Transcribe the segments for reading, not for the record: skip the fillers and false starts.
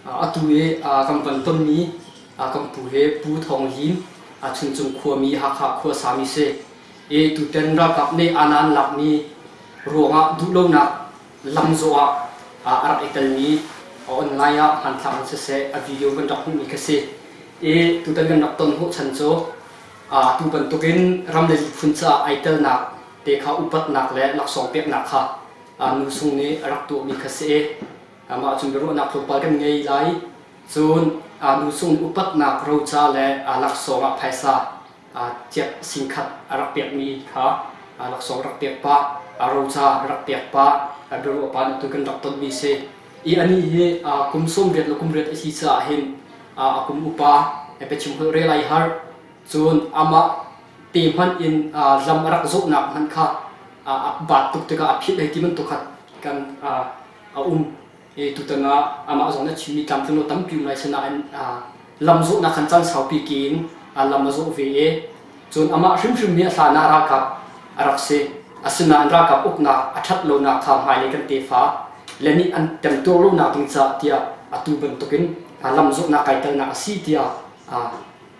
Atu i kan van tonmi kan pu hi Pu Thawng Lin, Chuncung khuami Hakha khua sami si. I tutan ralkap nih aana an lakmi ruangah duhlonak lamzawh ah a rak i telmi online ah hmanthlak in siseh a video kan rak hmuhmi kha si. I tutan kan rak ton hnawhchan cu atu bantukin ram le miphun caah ai telnak te kha upatnak le laksawng peknak kha nu sung nih a rak tuahmi kha si i amah cun biaruahnak tlawmpal kan ngei lai. Cun nu sung upatnak roca le laksawng ah phaisa ciap singkhat a rak pekmi kha laksawng rak pek pah, roca rak pek pah, biaruah pah tu kan rak tonmi si. I anih hi kum 80 le kum riat a si caah hin a kum upa biachim holh rel ai har. Cun amah te hmanh in lam a rak zawhnak hmanh kha a baat tuk tikah a philh hei ti bantuk kha kan a um. I tutan ah amah zong nih a chimmi tlamtling lo tampi um lai sinain lam zawhnak khan caan saupi ki in lam a zawh ve i cun amah hrimhrim nih a hlan ah ralkap a rak si. Asinain ralkap uknak a ṭhat lonak kha hmailei kan tefa le nih an temtuar lonak ding caah tiah atu bantukin lam zawhnak kai telnak a si tiah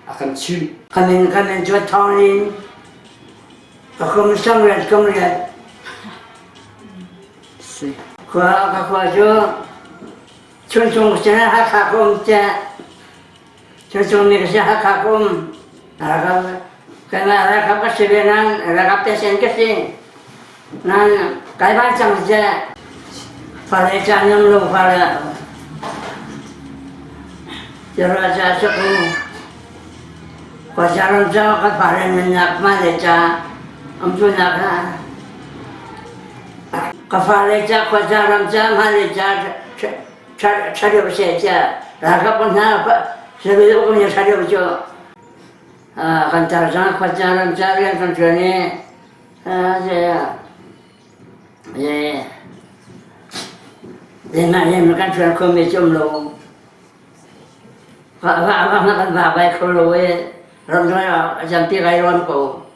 a kan chimh. Ka min ka min cu Thawng Lin. Ka kum sangriat kum riat. Si. Khua ka khua cu Chuncung si Hakha ka um tiah Chuncung mi ka si Hakha ka um. Ralkap kanmah ralkap ka si ve nain ralkap te sen ka si. Nain kai van cang tiah fale ca nam lo fale Tira ca cu khua ca ram ca ka fale nunnak mah le ca um cunak ha Ka fale ca khuaca ram ca hmailei ca ṭha deuh seh tiah ralkap hna civil uk nih ṭha deuh cu kan tar cang khuaca ram ca rian kan ṭuan i rian kan ṭuan khomi cu um lo va va kan va vai kho lo i ramdang ah zampi kai rawn ko.